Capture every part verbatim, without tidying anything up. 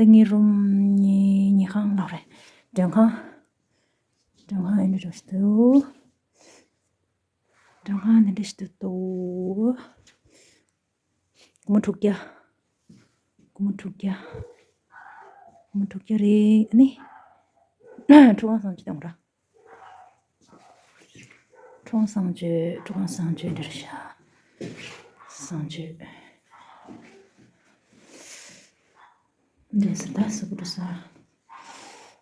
ད་ངའི་རུམ་ཉི་ཉི་ཁང་ལོག་རེད། མགྲོན་ཁང་། མགྲོན་ཁང་ཨེ་འདྲ་འདྲ་ཞིག་འདུག་མགྲོན་ཁང་འདི་འདྲ་ཞིག་འདུག་སྒོར་མོ་དྲུག་བརྒྱ། སྒོར་མོ་དྲུག་བརྒྱ། སྒོར་མོ་དྲུག་བརྒྱ་རེད། ཨ་ནི། ཁྲུ་གང་སང་ཅི་དང་ར། ཁྲུ་གང་སང་ཅི། ཁྲུ་གང་སང་ཅི་འདྲ་རེད་ཤག་སང་ཅི། འདྲ་ས་ད་ས་བུ་འདྲ་ས།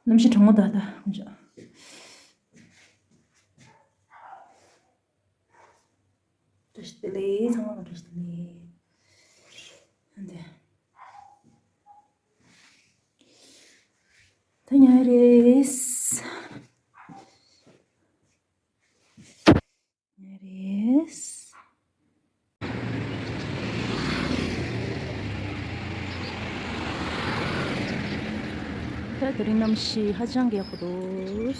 གནམ་གཤིས་གྲང་མོ་ད་ད། བཀྲ་ཤིས་བདེ་ལེགས། ཚང་མ་ལ་བཀྲ་ཤིས་བདེ་ལེགས། ཨ་འདི། ད་ཉལ་རེད། ཉལ་རེད། ད་དེ་རིང་གནམ་གཤིས་ཧ་ཅང་གི་ཡག་པོ་འདུག་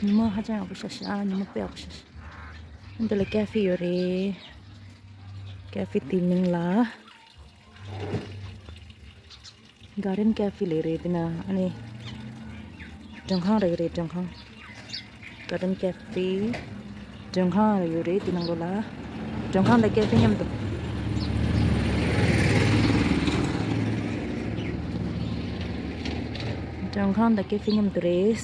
ཉི་མ་ཧ་ཅང་ཡག་པོ་ཤར་ཤག་ཉི་མ་དཔེ་ཡག་པོ་ཤར་ཤག་འདི་ལ་ཀ་ཧྥེ་ཡོད་རེད། ཀ་ཧྥེ་དེའི་མིང་ལ་གྷར་ཌེན་ཀ་ཧྥེ་ལབ་རེད། དེ་ན་ཨ་ནི་མགྲོན་ཁང་རེད་རེད། མགྲོན་ཁང་། གྷར་ཌེན་ཀ་ཧྥེ། མགྲོན་ཁང་ཡོད་རེད། དེ་ནང་ལོགས་ལ། མགྲོན་ཁང་དང་ཀ་ཧྥེ་མཉམ་དུ། མགྲོན་ཁང་དང་ཀ་ཧྥེ་མཉམ་དུ་རེད།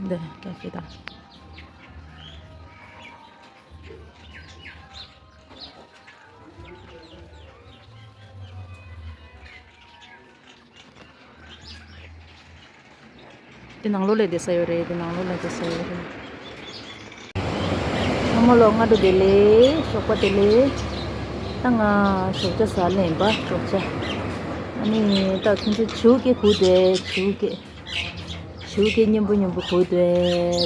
འདི་ཀ་ཧྥེ་དང་། དེ་ནང་ལོགས་ལ་བསྡད་ས་ཡོད་རེད། དེ་ནང་ལོགས་ལ་བསྡད་ས་ཡོད་རེད། ཚང་མ་ལོ་སྔ་དྲོ་བདེ་ལེགས། ཞོགས་པ་བདེ་ལེགས། ད་ང་ཞོགས་ཇ་ཟ་ལེན་པ་ཞོགས་ཇ། ཨ་ནི་ད་ཁྱོད་ཚོ་བྱིའུ་སྐད་གོ་དེ། བྱིའུ་སྐད། བྱིའུ་སྐད་སྙན་པོ་སྙན་པོ་གོ་དེ།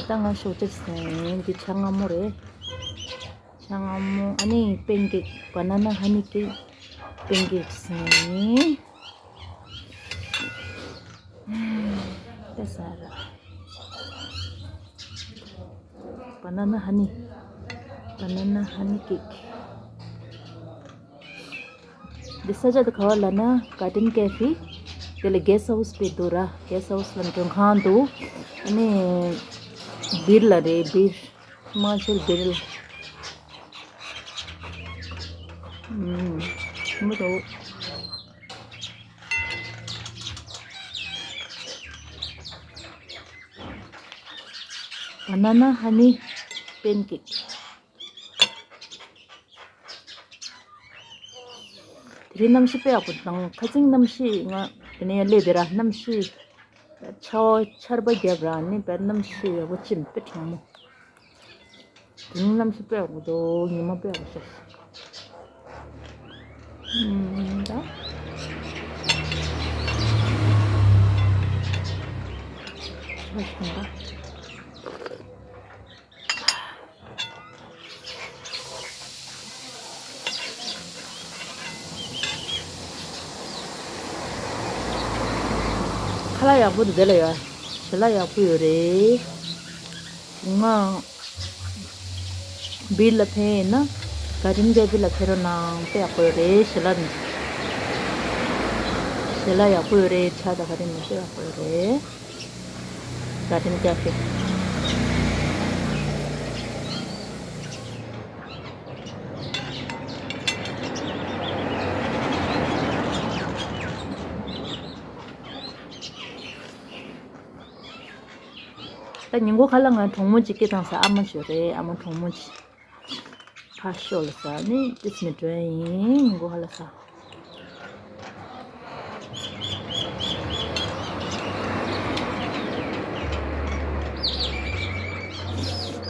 ད་ང་ཞོགས་ཇ་ཟ་ཡིན། འདི་ཇ་མངར་མོ་རེད། ཇ་མངར་མོ། ཨ་ནི་པན་ཀེག། བ་ན་ན་ཧ་ནི་ཀེག། པན་ཀེག་ཟ་ཡིན། ད་ཟ་ར། བ་ན་ན་ཧ་ནི། བ་ན་ན་ཧ་ནི་ཀེག། འདི་ས་ཆ་དེ་ག་བ་ལབ་ན་གྷར་ཌེན་ཀ་ཧྥེ། དེ་ལ་གེ་སི་ཧའུ་སི་དཔེ་འདུག་ར། གེ་སི་ཧའུ་སི་ལ་མགྲོན་ཁང་འདུག་ཨ་ནི་སྦིར་ལ་རེད། སྦིར། ཧི་མ་ཅལ་སྦིར་ལ། ཨུམ། མི་འདུག་བ་ན་ན་ཧ་ནི་པན་ཀེག། དེ་རིང་གནམ་གཤིས་དཔེ་ཡག་པོ་དང་། ཁ་སང་གནམ་གཤིས་ང་དེ་ནས་སླེབས་དེ་ར་གནམ་གཤིས་ཆར་པ་ཆར་པ་བརྒྱབ་ར་ནི་དཔེ་གནམ་གཤིས་ཡག་པོ་ཅིག་དཔེ་གྲང་མོ། དེ་རིང་གནམ་གཤིས་དཔེ་ཡག་པོ་འདུག་ཉི་མ་དཔེ་ཡག་པོ་ཤར་སོང་། ཨུམ། ད་ཆར་ཞིམ་པ། ཁ་ལག་ཡག་པོ་འདི་ལ་ཡོད། ཞལ་ལག་ཡག་པོ་ཡོད་རེད། ང་སྦིར་ལ་ཕེབས་ན། གྷར་ཌེན་ཀ་ཧྥེ་ལ་ཕེབས་རོགས་གནང་། དཔེ་ཡག་པོ་ཡོད་རེད། ཞལ་ལག་ནི། ཞལ་ལག་ཡག་པོ་ཡོད་རེད། ཇ་དང་ག་རེ་ནི་དཔེ་ཡག་པོ་ཡོད་རེད། གྷར་ཌེན་ཀ་ཧྥེ། ད་ཉིན་གུང་ཁ་ལག་ང་གྲོགས་མོ་གཅིག་སྐད་བཏང་ས། ཨ་མ་ཞོ་རེད། ཨ་མ་གྲོགས་མོ་གཅིག་ཕར་ཤོག་ལ་ཟ་ནི་ཏིས་མི་དྲོན་ཡིན། ཉིན་གུང་ཁ་ལག་ཟ།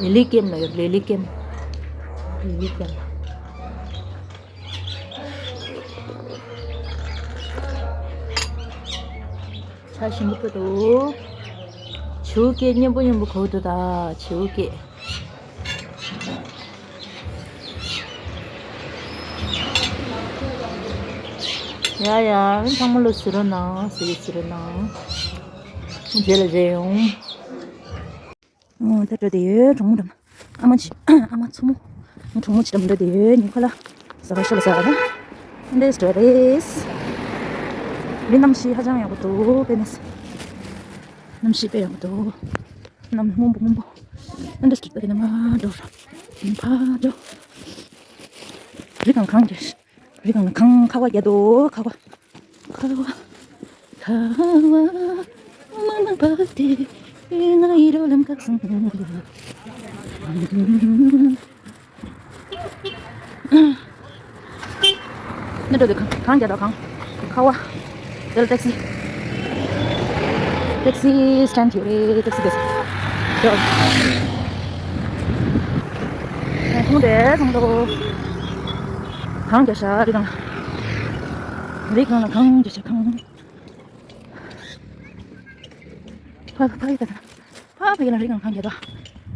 ལི་ལི་ཀེམ་ལ་ཡོད། ལི་ལི་ཀེམ། ལི་ལི་ཀེམ། ཆ་ཞིམ་པོ་འདུག་བྱིའུ་སྐད་སྙན་པོ་སྙན་པོ་གོ་འདུག་ད་བྱིའུ་སྐད། ཡ་ཡ། ཚང་མ་ལོ་གཟིགས་རོགས་གནང་། གཟིགས་གཟིགས་རོགས་གནང་། རྗེས་ལ་མཇལ་ཡོང་། ཨོ། ད་འགྲོ་བསྡད་ཡོད། གྲོགས་མོ་འགྲམ། ཨ་མ་ཅི། ཨ་མ་མཚོ་མོ། ང་གྲོགས་མོ་ཅི་འགྲམ་འགྲོ་བསྡད་ཡོད། ཉིན་གུང་ཁ་ལག་ཟ་བ་ཤོ་ལ་ཟ་བ་ན། འདི་འགྲོ་རེད། མི་གནམ་གཤིས་ཧ་ཅང་ཡག་པོ་འདུག་དཔེ་ནས། གནམ་གཤིས་དཔེ་ཡག་པོ་འདུག་གནམ་སྔོན་པོ་སྔོན་པོ། ཨ་འདྲ་ཞིག་དཔེ་ནས་མ་འགྲོ། ཕ་འགྲོ། རི་སྒང་གངས་རྒྱས། རི་སྒང་ལ་གངས་ཁ་བ་རྒྱ་དོ་ཁ་བ། ཁ་བ། ཁ་བ། མ་མ་བ་དེ། ང་ཡི་རོ་ལམ་ཁ་སང་། ནི་འགྲོ་དེ་གངས་གངས་རྒྱ་དོ་གངས། ཁ་བ། དེ་ལ་ཊེག་སི། ཊེག་སི་སི་ཊེན་ཌི་ཡོད་རེད། ཊེག་སི་དེ། ཡོད། ཁོང་དེ་ཚང་དོ། གངས་རྒྱ་ཤ་རི་སྒང་། རི་སྒང་ལ་གངས་རྒྱ་ཤ་གངས། ཕ་ཕ་ཕ་ཡི་ད་ད། ཕ་ཕ་ཡི་ལ་རི་སྒང་གངས་རྒྱ་དོ།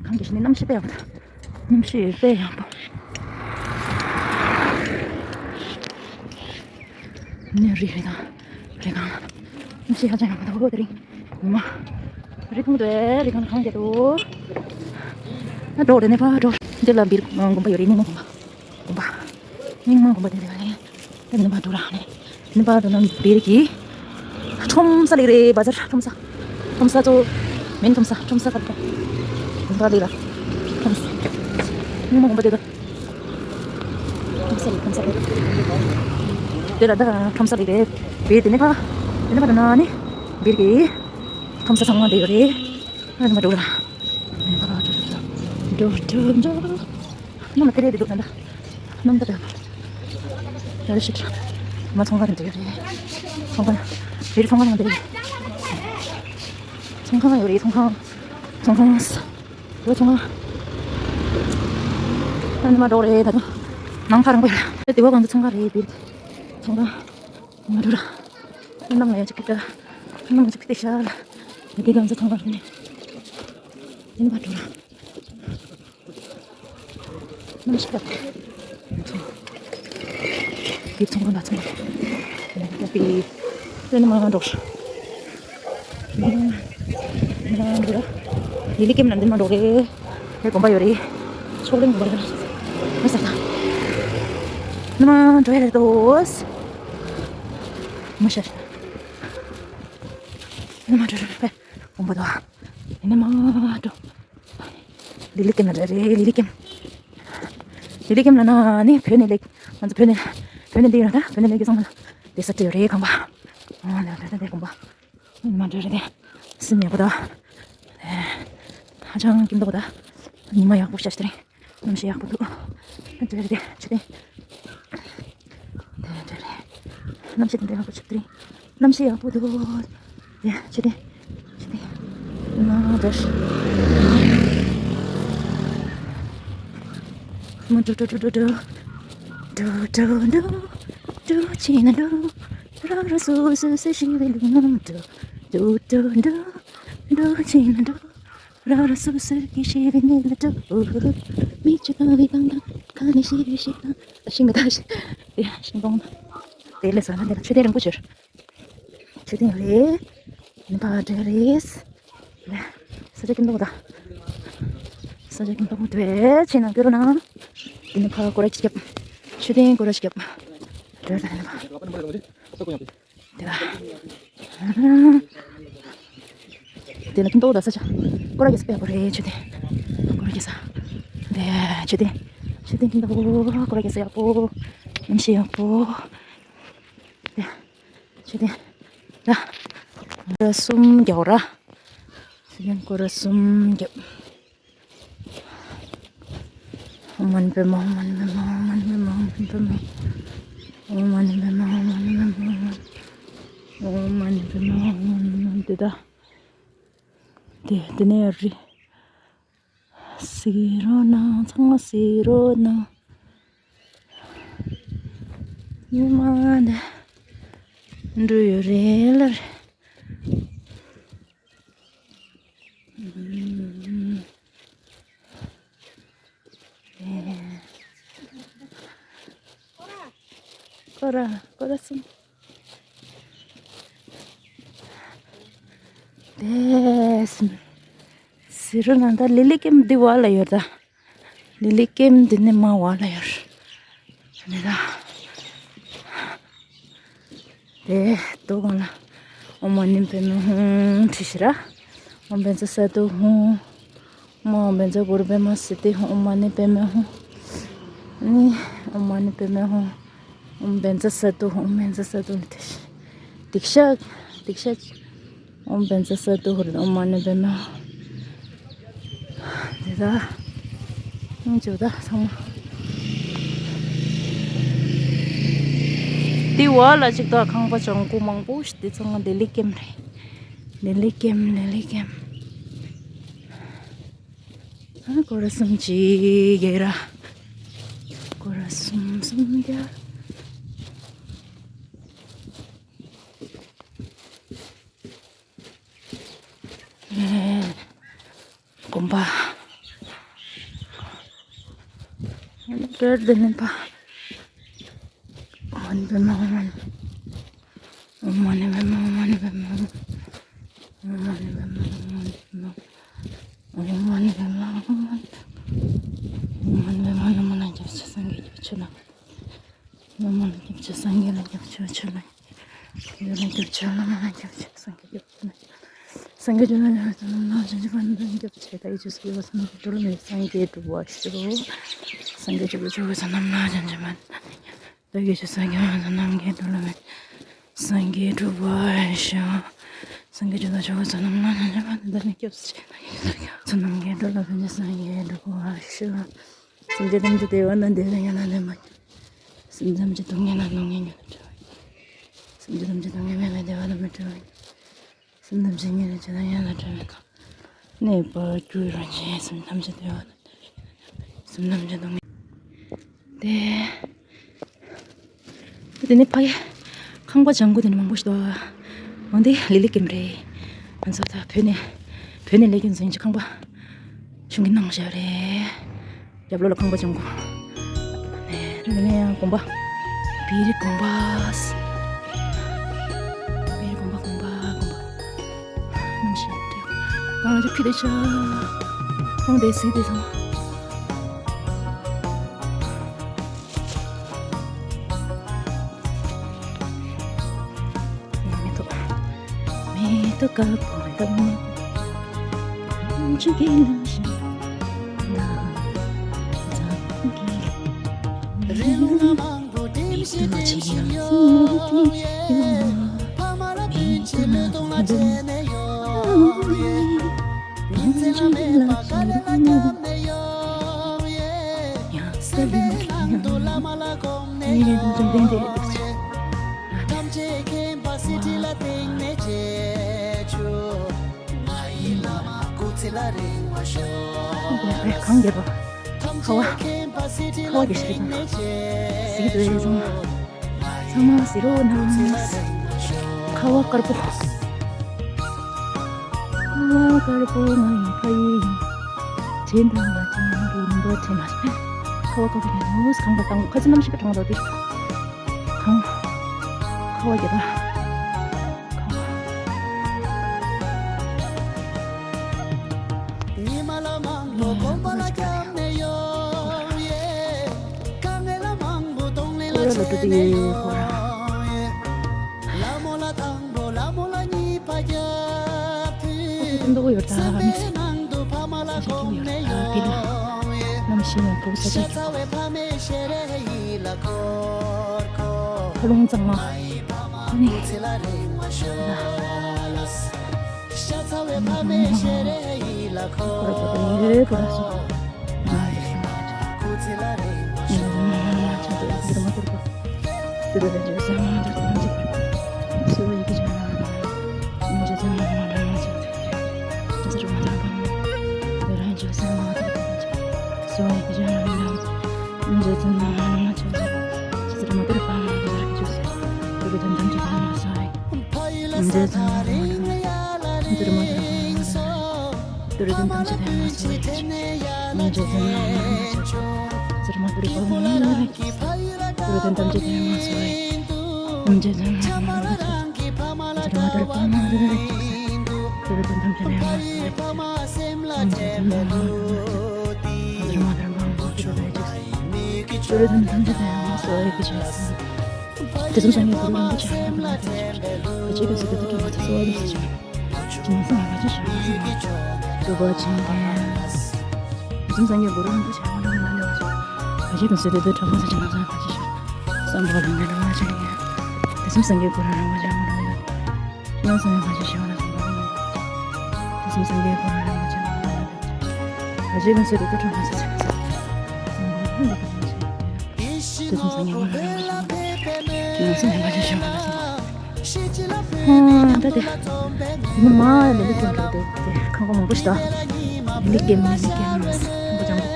གངས་རྒྱ་ཤ་ནི་གནམ་གཤིས་དཔེ་ཡག་པོ་འདུག་གནམ་གཤིས་དཔེ་ཡག་པོ། ནི་རི་རི་དང་། རི་སྒང་། གནམ་གཤིས་ཧ་ཅང་ཡག་པོ་འདུག་དེ་རིང་། ཉི་མ། རི་ཁུང་དེ་རི་སྒང་གངས་རྒྱ་དོ། ཨ་འགྲོ་དེ་ནས་ཕར་འགྲོ། འདི་ལ་བིར་དགོན་པ་ཡོད་རེད། རྙིང་མ་དགོན་པ། དགོན་པ། རྙིང་མ་དགོན་པ་དེ་རེད་པ། ད་ནི་མ་འགྲོ་ར་ནི། ནི་མ་འགྲོ་ན་བིར་གྱི། ཁྲོམ་ས་ལེགས་རེད། བ་ཛར་ཁྲོམ་ས། ཁྲོམ་ས་ཚོ། མིན་ཁྲོམ་ས། ཁྲོམ་ས་ག་རེ། དགོན་པ་ལེགས་ར། ཁྲོམ་ས། རྙིང་མ་དགོན་པ་དེ་ད། ཁྲོམ་ས་ལེགས། ཁྲོམ་ས་ལེགས། དེ་ལ་ད་ཁྲོམ་ས་ལེགས་རེད། བིར་དེ་ནི་ཕ། དེ་ནི་ཕ་འགྲོ་ན་ནི། བིར་གྱི། ཁྲོམ་ས་ཚང་མ་དེ་ཡོད་རེད། ཨ་ནི་མ་འགྲོ་ར། འགྲོ་འགྲོ་འགྲོ། གནམ་ལ་ཐེ་རེ་དེ་འདུག་ད་ལྟ། གནམ་ད་ད། ཡ་རེ་ཤིཊ། མ་ཚོང་ཁང་དེ་འདྲ་ཡོད་རེད། ཚོང་ཁང་། རེད་ཚོང་ཁང་དེ་འདྲ་ཡོད་རེད། ཚོང་ཁང་ཡོད་རེད། ཚོང་ཁང་། ཚོང་ཁང་། རེད་ཚོང་ཁང་། ཨ་ནི་མ་འགྲོ་རེད་ད་དུང་། ནང་ཁ་རང་པོ་ཡོད་རེད། དེ་བ་གང་དུ་ཚོང་ཁང་རེད་བིར། ཚོང་ཁང་། མ་འགྲོ་ར། གནམ་ལ་ཡ་ཅིག་ཀི་ད། གནམ་ལ་ཅིག་ཀི་ད་ཤ་ལ། དེ་གང་དུ་ཚོང་ཁང་རེད། དེ་ནི་མ་འགྲོ་ར། གནམ་གཤིས་ཡག་པོ། ཚོང་། དེ་ཚོང་ཁང་ལ་ཚོང་ཁང་། ཡག་པོ། དེ་ནི་མ་འགྲོ། མ་འགྲོ། ལི་ལི་ཀེམ་ལ་འདི་མ་འགྲོ་རེད། དེ་དགོན་པ་ཡོད་རེད། ཕྱོགས་གླིང་དགོན་པ་ཡོད་རེད། མ་ས་ས། ནི་མ་འགྲོ་ཡ་རེད་དོ། མ་ཤར། ནི་མ་འགྲོ་རེད། དགོན་པ་དོ། ནི་མ་འགྲོ། ལི་ལི་ཀེམ་ལ་རེད། ལི་ལི་ཀེམ། ལི་ལི་ཀེམ་ལ་ན་ནི་བོད་ནས་ལེགས། ང་ཚོ་བོད་ནས། བོད་ནས་འདི་ཡོད་ན་ད་བོད་ནས་ལེགས་ཀྱི་སོང་ན། དེ་ས་ཏྲི་ཡོད་རེད་ཁང་པ། ཨོ་ནས་བོད་ནས་ལེགས་ཁང་པ། མ་འདྲ་རེད་དེ། སིམ་ཡག་པོ་ད། ཧ་ཅང་སྐྱིད་མདོག་ད། ཉི་མ་ཡག་པོ་ཤར་ཤར་རེད། གནམ་གཤིས་ཡག་པོ་འདུག་དེ་འདྲ་རེད་དེ་ཆུ་དེ། དེ་འདྲ་རེད། གནམ་གཤིས་དེ་འདྲ་ཡག་པོ་ཆུ་དེ་རེད། གནམ་གཤིས་ཡག་པོ་འདུག་དེ་ཆུ་དེ། ཆུ་དེ། ང་འདྲ། མ་འགྲོ་འགྲོ་འགྲོ་འགྲོ་འགྲོ། འགྲོ་འགྲོ་འགྲོ། འགྲོ་ཆེན་འགྲོ། ར་ར་སོ་སོ་སོ་ཞིག་རེད་འགྲོ། འགྲོ་འགྲོ་འགྲོ། འགྲོ་ཆེན་འགྲོ། རང་རང་སོ་སོར་གྱི་ཤེས་པའི་གནས་ལ་འགྲོ། མིག་ཆུ་གང་བའི་གང་དང་གང་ནས་ཤེས་རེ་ཤེས་དང་ཤིང་མི་ཐག་ཤིང་། ཡ་ཤིང་སྡོང་། དེ་ལས་ས་ན་དེ་ལ་ཆུ་དེ་རིང་པོ་ཤོར། ཆུ་དེ་རེད། ནི་ཕ་འདྲེ་རེད། ལ། ས་ཆ་ཀིན་ཏོག་ད། ས་ཆ་ཀིན་ཏོག་འདྲེ་ཆེ་ན་གྱུར་ན། དེ་ནི་ཕ་ཀོ་ར་ཅི་རྒྱབ། ཆུ་དེ་ཀོ་ར་ཅི་རྒྱབ། འདྲེ་ད་ནི་ཕ། དེ་ལ། དེ་ལ་ཀིན་ཏོག་ད་ས་ཆ། ཀོ་ར་གེ་ས་པེ་ཡག་པོ་རེད་ཆུ་དེ། ཀོ་ར་གེ་ས། དེ་ཆུ་དེ། ཆུ་དེ་ཀིན་ཏོག་ཀོ་ར་གེ་ས་ཡག་པོ། ཡིན་ཤེས་ཡག་པོ། དེ། ཆུ་དེ། ད། ཀོ་ར་གསུམ་རྒྱག་ར། ཆུ་དེ་ཀོ་ར་གསུམ་རྒྱབ། ཨོཾ་མ་ཎི་པདྨེ་ཧཱུྃ། ཨོཾ་མ་ཎི་པདྨེ་ཧཱུྃ། ཨོཾ་མ་ཎི་པདྨེ་ཧཱུྃ། ཨོཾ་མ་ཎི་པདྨེ་ཧཱུྃ། ཨོཾ་མ་ཎི་པདྨེ་ཧཱུྃ། ཨོཾ་མ་ཎི་པདྨེ་ཧཱུྃ། དེ་ད། དེ་དེ་ནས་རི། གཟིགས་རོགས་གནང་། ཚང་མ་གཟིགས་རོགས་གནང་། ཉི་མ་འདི་འགྲོ་ཡོད་རེད་ལ་རེད། ཀོ་ར་ཀོ་ར་གསུམ། དེ་གཟིགས་རོགས་གནང་། ད་ལི་ལི་ཀེམ་འདི་བར་ལ་ཡོད་ད། ལི་ལི་ཀེམ་འདི་ནས་མར་བར་ལ་ཡོད་རེད་ད། དེ་དུ་གང་ལ། ཨོཾ་མ་ཎི་པདྨེ་ཧཱུྃ་ཁྲི་ཤི་ར། ཨོཾ་བཛྲ་ས་ཏྭ་ཧཱུྃ། ཨོཾ་བཛྲ་གུ་རུ་པདྨ་སིདྡྷི་ཧཱུྃ། ཨོཾ་མ་ཎི་པདྨེ་ཧཱུྃ། ནི། ཨོཾ་མ་ཎི་པདྨེ་ཧཱུྃ། ཨོཾ་བཛྲ་ས་ཏྭ་ཧཱུྃ། ཨོཾ་བཛྲ་ས་ཏྭ་ཧཱུྃ། དིག་ཤ། དིག་ཤ། ཨོཾ་བཛྲ་ས་ཏྭ་ཧཱུྃ། ཨོཾ་མ་ཎི་པདྨེ་ཧཱུྃ། དེ་ད། ཡང་བྱོས་ད་ཚང་མ། དེ་བ་ལ་ཅིག་ད་ཁང་པ་ལྗང་གུ་མང་པོ་ཞིག་དེ་ཚང་མ་ལྡི་ལི་ཀེམ་རེད། ལྡི་ལི་ཀེམ། ལྡི་ལི་ཀེམ། ཨ་སྐོར་ར་གསུམ་ཅིག་གེ་ར། སྐོར་ར་གསུམ་གསུམ་རྒྱ། དགོན་པ། སྐྱོར་དེ་ནི་པ། ཨོཾ་མ་ཎི་པདྨེ་ཧཱུྃ། ཨོཾ་མ་ཎི་པདྨེ་ཧཱུྃ། ཨོཾ་མ་ཎི་པདྨེ་ཧཱུྃ། ཨོཾ་མ་ཎི་པདྨེ་ཧཱུྃ། ཨོཾ་མ་ཎི་པདྨེ་ཧཱུྃ། ཨོཾ་མ་ཎི་པདྨེ་ཧཱུྃ། ཨོཾ་མ་ཎི་པདྨེ་ཧཱུྃ། ཨོཾ་མ་ཎི་སྐྱབས་ཆེ་སངས་རྒྱས་ཀྱི་ཆོས་ལ། བླ་མ་ལ་སྐྱབས་ཆེ་སངས་རྒྱས་ལ་སྐྱབས་ཆེ། ཆོས་ལ་སྐྱབས་ཆེ། བླ་མ་ལ་སྐྱབས་ཆེ། སངས་རྒྱས་སྐྱབས་ཆེ། སངས་རྒྱས་ཆོས་ལ་སྐྱབས་ཆེ། ནམ་མཁའ་ལ་སྤྱན་ཆེན་པདྨ་འདི་ནི་སྐྱབས་ཆེ། བདག་གིས་ཆོས་སུ་འགྱུར་བ་བསོད་ནམས་ཀྱིས། འགྲོ་ལ་མི་འཇིགས་སངས་རྒྱས་འགྲུབ་པར་ཤོག། སངས་རྒྱས་ཆོས་ལ་སྐྱབས་ཆེ། ནམ་མཁའ་ལ་སྤྱན་ཆེན་པདྨ། བདག་གིས་ཆོས་སུ་འགྱུར་བ་བསོད་ནམས་ཀྱིས། འགྲོ་ལ་མི་འཇིགས་སངས་རྒྱས་འགྲུབ་པར་ཤོག། སངས་རྒྱས་ཆོས་ལ་སྐྱབས་ཆེ། ནམ་མཁའ་ལ་སྤྱན་ཆེན་པདྨ་འདི་ནི་སྐྱབས་ཆེ། བསོད་ནམས་ཀྱིས། འགྲོ་ལ་ཕན་ཕྱིར་སངས་རྒྱས་འགྲུབ་པར་ཤོག། སེམས་ཅན་ཐམས་ཅད་བདེ་བ་དང་ལྡན་པའི་ཡང་དག་པའི་སེམས་ཅན་ཐམས་ཅད་སྡུག་བསྔལ་དང་སྡུག་བསྔལ་ཉིད་དུ་བྲལ་བ། སེམས་ཅན་ཐམས་ཅད་སྡུག་བསྔལ་མེད་པའི་བདེ་བ་དང་མི་འབྲལ་བ། སེམས་ཐམས་ཅད་ཉེ་རུ་སྤྱོད་དང་ཡང་དག་བྲལ་བའི་གནས་པར་གྱུར་ཅིག། སེམས་ཐམས་ཅད་བདེ་བ་དང་བྲལ་བའི་སེམས་ཐམས་ཅད་སྡུག་བསྔལ། དེ། དེ་ནས་ཕ་གི་ཁང་པ་ལྗང་གུ་དེ་ནས་མང་པོ་ཞིག་འདུག་འོ་འདི་ལི་ལི་ཀེམ་རེད། ང་ཚོ་ད་བོད་ནས་བོད་ནས་སླེབས་མཁན་ཚོ་ཡིན་གྱི་ཁང་པ་གཞུང་གིས་གནང་བཞག་རེད། རྒྱབ་ལོགས་ལ་ཁང་པ་ལྗང་གུ། ནས་དེ་ནས་ཡང་དགོན་པ། བེ་རི་དགོན་པ། བེ་རི་དགོན་པ། དགོན་པ། དགོན་པ། གནམ་གཤིས་དེ། གང་ལ་ཅིག་ཕི་དེ་ཤ། ཁོང་དེ་སི་དེ་སོང་། མེ་ཏོག་མེ་ཏོག་དཀར་པོ་ལ་མེ་ཆུ་གི་ལམ་བཞིན་ན་འཛམ་གྱི་རི་ལུང་མང་པོ་དྲིམ་ཤིང་ལྡན་ཞིང་ཡོད། ཕ་མ་ལ་ཕན་ཕྱིར་ལུས་དང་ལ་སྤྲད་ནས་ཡོང་ཡོད། ཉིན་མཚན་ལ་མེད་པར་དཀའ་ལས་ལ་བརྒྱབ་ནས་ཡོང་ཡོད། སེམས་པའི་ནང་དུ་བླ་མ་ལ་སྒོམ་ནས་ཡོང་ཡོད། ཐམས་ཅད་མཁྱེན་པ་སྲིད་ཁྲི་ལ་བརྟེན་ནས་རྗེས་ཆོག་ང་ཡི་བླ་མ་སྐུ་ཚེ་ལ་རིང་བར་ཤོག་གང་རྒྱལ་པོ། ཁ་བ། ཁ་བ་རྒྱལ་ཤ་རིག་གཟིགས་འདུག་ཡིན་སོང་། ཚང་མ་གཟིགས་རོགས་གནང་། ཁ་བ་དཀར་པོ། ཁ་བ་དཀར་པོ་ང་ཡི་ཕ་ཡུལ་ཡིན། དྲན་དང་མ་དྲན་གྱི་རིམ་པ་དྲན་མ། ཁ་བ་དཀར་པོ་ཡིན་ནོ། གང་པ་དང་ཁ་ཚིག་རྣམ་ཤེས་པ་དྲང་དོ་དེ། གང་། ཁ་བ་རྒྱལ་པོ། ཉི་མ་ལ་མང་པོ་དགོན་པ་ལ་བརྒྱབ་ནས་ཡོང་ཡོད། དཀའ་ངལ་ལ་མང་པོ་གདོང་ལེན་ལ་བྱས་ནས་ཡོང་ཡོད། ལ་མོ་ལ་དང་པོ་ལ་མོ་ལ་གཉིས་པ་རྒྱབ་དུས། སེམས་པའི་ནང་དུ་ཕ་མ་ལ་སྒོམ་ནས་ཡོང་ཡོད། ཤ་ཚ་བའི་ཕ་མའི་ཞལ་རས་ཡིད་ལ་འཁོར་འཁོར། ཁ་ལུང་གཙང་མ། ཁོ་ནི། ཤ་ཚ་བའི་ཕ་མའི་ཞལ་རས་ཡིད་ལ་འཁོར། ཁོ་ར་ཁྱོད་ཀྱི་ཡིད་རེ་ཁོ་ར་སོ། ང་ཡི་ཕ་མ་སྐུ་ཚེ་ལ་རིང་བར་ཤོག་ང་ཡི་ཕ་མ་ཁྱོད་ཀྱི་ཡིད་རེ་མ་འཁོར་གོ། དེ་རེ་རེ་རེ་ཟ་མ་འདྲ་ཁོ་ར་འཇིགས་པ། སོ་ཡི་གེ་ཇ་མ་འདྲ་མ་ཟ། ང་ཇ་ཇ་མ་འདྲ་མ་ཟ། ཇ་ཇ་མ་འདྲ་མ་ཟ། དེ་ར་ཇ་ཟ་མ་འདྲ་ཁོ་ར་འཇིགས་པ། སོ་ཡི་གེ་ཇ་མ་འདྲ་མ་ཟ། ཇ་ཇ་མ་འདྲ་མ་ཟ། ཇ་ཇ་མ་འདྲ་མ་ཟ། དེ་རེ་དོན་དམ་ཇི་ལ་མ་ཟ། འཇའ་ཚོན་ལ་རིང་ཡ་ལ་རིང་སོ། ཏུ་རུ་དུན་ཐམས་ཅད་ལྡན་མ་སོ། འཇའ་ཚོན་ལ་རིང་སོ། ཟུར་མ་ཏུ་རུ་པ་མ་ར་ཏུ་རུ་དུན་ཐམས་ཅད་ལྡན་མ་སོ། འཇའ་ཚོན་ལ་རིང་སོ། ཟུར་མ་ཏུ་རུ་པ་མ་ར་ཏུ་རུ་དུན་ཐམས་ཅད་ལྡན་མ་སོ། འཇའ་ཚོན་ལ་རིང་སོ། ཟུར་མ་ཏུ་རུ་པ་མ་ར་ཏུ་རུ་དུན་ཐམས་ཅད་ལྡན་མ་སོ། དུས་གསུམ་སངས་རྒྱས་གུ་རུ་རིན་པོ་ཆེ་ཧ་ལམ་ལ་དེ་ཆེ། ག་ཅི་ག་སུ་དེ་དུ་གྲོགས་མ་ཚེ་གསོལ་བ་འདེབས་སུ་བྱོན། ཅི་མ་སོང་ཡང་ག་ཅི་ཞིག་མ་སོང་། སྒྲུབ་པ་ཆེན་ལྡན། དུས་གསུམ་སངས་རྒྱས་གུ་རུ་རིན་པོ་ཆེ་ཧ་ལམ་ལ་དེ་ཆེ། ག་ཅི་ག་སུ་དེ་དུ་གྲོགས་མ་ཚེ་ཅི་མ་སོང་ཡང་ག་ཅི་ཞིག་བསམ་པ་ལ་ངེས་ལ་ཆེ། དུས་གསུམ་སངས་རྒྱས་གུ་རུ་རིན་པོ་ཆེ་ཧ་ལམ་ལ་དེ་ཆེ། ཅི་མ་སོང་ཡང་ག་ཅི་ཞིག་བསམ་པ་ལ་ངེས་ལ་དུས་གསུམ་སངས་རྒྱས་གུ་རུ་རིན་པོ་ཆེ་ཧ་ལམ་ལ་དེ་ཆེ། ག་ཅི་ག་སུ་དེ་དུ་གྲོགས་མ་ཚེ་ཅི་མ་སོང་ཡང་བསམ་པ་ལ་ངེས་ལ་ཆེ། དེ་ཚོ་ཚང་མ་ང་རང་ང་ཚོ་ནང་པ་ཞིག་ཤོག་ང་ཚོ། ཨ་ད་དེ་མ་མ་ལི་ལི་ཀེམ་རེད་དེ། དེ་ཁང་པ་མང་པོ་ཞིག་འདུག་ལི་ལི་ཀེམ། ལི་ལི་ཀེམ། ཁང་པ་འཇམ་པོ།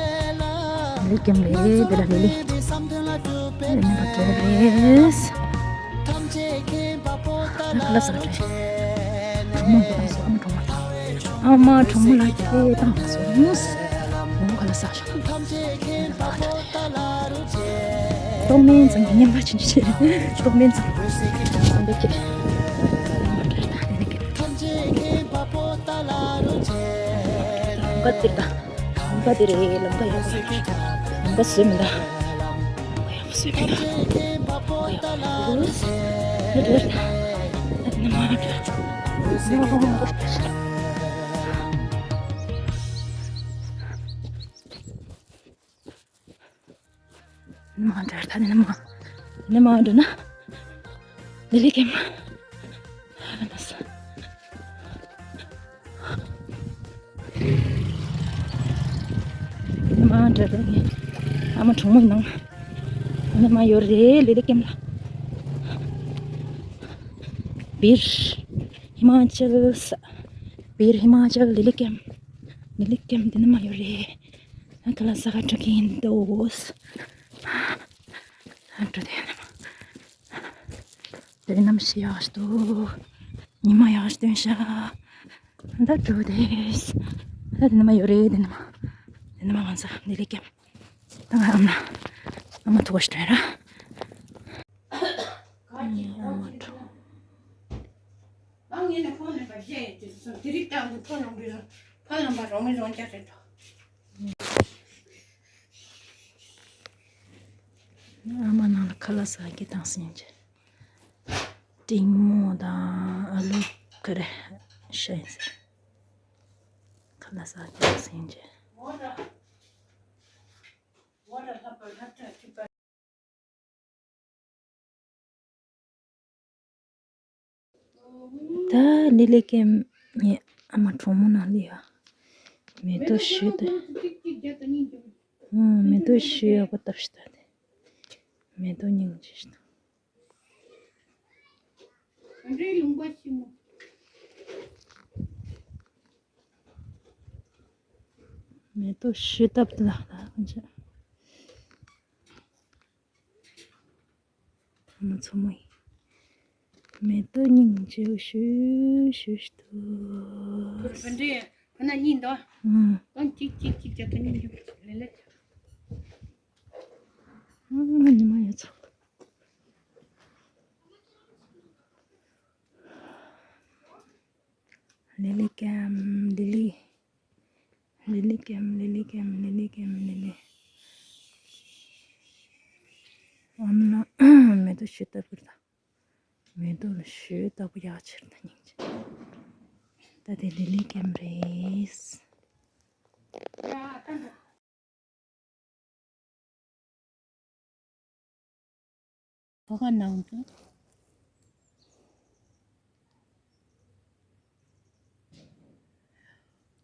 ལི་ལི་ཀེམ་རེད། དེ་ལ་ལི་ལི། དེ་ནས་བ་དེ་རེད། ད་ཁ་ལག་ཟ་ག་འགྲོ། གྲོགས་མོ་འདི་བཏང་སོང་། ཨ་མ་གྲོགས་མོ་ལ། ཨ་མ་གྲོགས་མོ་ལ་སྐད་བཏང་སོང་། ངོ་ཁ་ལག་ཟ་ཤོག་ཏོག་མེན་ཚང་གི་ཉམས་པ་ཆེན་ཆེ། ཏོག་མེན་ཚང་གི་ཉམས་པ་ཆེན་ཆེ། ལམ་ཁ་འདིར་ད། ལམ་ཁ་འདི་རེད། ལམ་ཁ་ཡག་པོ། ལམ་ཁ་བཟོས་མི་འདུག་ལམ་ཁ་ཡག་པོ་བཟོས་མི་འདུག་ལམ་ཁ་ཡག་པོ་བཟོས་མི་འདུག་ད་ནི་མ་འགྲོ། མ་འདྲ། ད་ནི་མ་ནི་མ་འདྲ་ན། ལི་ལི་ཀེམ། ཧ་ན་ས། ནི་མ་འདྲ། ད་ནི་ཨ་མ་གྲོགས་མོ་ནང་ནི་མ་ཡོད་རེད། ལི་ལི་ཀེམ་ལ། བིར་ཧི་མ་ཅལ་ས། བིར་ཧི་མ་ཅལ་ལི་ལི་ཀེམ། ལི་ལི་ཀེམ་འདི་ནི་མ་ཡོད་རེད། ཁ་ལག་ཟ་ག་འགྲོ་གི་ཡིན་འདུག་ཨ་འགྲོ་དེ་ནི་མ། དེ་ནམ་ཞིག་ཡག་ཤི་འདུག་ཉི་མ་ཡག་ཤི་སྟོན་ཤག་ད་འགྲོ་དེ། ད་དེ་ནི་མ་ཡོད་རེད། དེ་ནི་མ། དེ་ནི་མ་ང་ཚ་ལི་ལི་ཀེམ། ད་ང་ཨ་མ་ཨ་མ་ཐུག་པ་ཞིག་སྟོན་ར། ཨ་མ་ཐུག་ང་ངས་ནས་ཁོང་ནས་པ་བཤད་ཡོད་དུས་སོང་དེ་རིགས་ལྟ་བུ་ཕོ་ལོང་པའི་རང་ཕ་ལོང་པ་རོང་མི་རོང་རྒྱ་རེད་དོ། ཨ་མ་ནང་ལ་ཁ་ལག་ཟ་གི་དང་སེང་ཆེ། ཏིང་མོ་དང་ཨ་ལུ་ཁ་རེ་ཤ་ཡིན་ཟེར། ཁ་ལག་ཟ་གི་དང་སེང་ཆེ། ད་ལི་ལི་ཀེམ་ངའི་ཨ་མ་གྲོགས་མོ་ནང་ལི་ཡ། མེ་ཏོག་ཞུ་དེ། ཨང་། མེ་ཏོག་ཞུ་ཡག་པོ་བཏབ་ཤི་ད་དེ། མེ་ཏོག་སྙིང་རྗེ་ཞིག་དང་། མེ་ཏོག་ཞུ་བཏབ་དེ་ལགས་ལ་ཁོང་ཚོས། ཨ་མ་མཚོ་མོ་ཡིན། མེ་ཏོག་སྙིང་རྗེ་ཞུ་ཞུ་ཞུ་འདུག་ཕུར་ཕུར་འདྲེ་ཁོ་ན་གཉིས་འདུག་ཨང་། ཏང་ཅིག་ཅིག་ཅིག་བྱ་ད་སྙིང་རྗེ་ལེ་ལེ། ཨང་། ཉི་མ་ཡོད་ཚོགས། ལི་ལི་ཀེམ་ལི་ལི། ལི་ལི་ཀེམ་ལི་ལི་ཀེམ་ལི་ལི་ཀེམ་ལི་ལི། ཨ་མ་ལ་མེ་ཏོག་ཞུ་ལྟ་བུར་ད། མེ་ཏོག་ལ་ཞུ་ལྟ་བུ་ཡག་ཕྱིར་ད་སྙིང་རྗེ། ད་དེ་ལི་ལི་ཀེམ་རེད། ཁ་ཁ་ནང་དུ།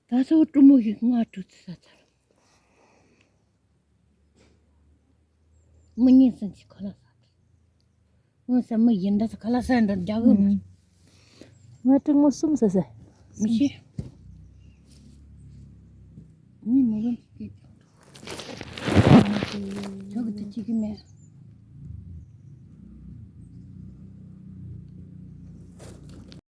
ད་སོ་ཀྲུ་མོ་ཞིག་ང་ཀྲུ་ཚི་ས་ཚར། མི་ཉིན་སུན་གྱི་ཁོ་ལ་ས་ཀི། ང་ས་མི་ཡིན་འདྲ་ས་ཁ་ལ་ས་འདྲ་རྒྱ་གི་མ། ང་ཀྲུ་མོ་གསུམ་ས་ས། མི་ཤེས། ངའི་མི་རུང་གི་སྐད་ཆ། ཆོག་གི་དེ་གཅིག་གི་མེད།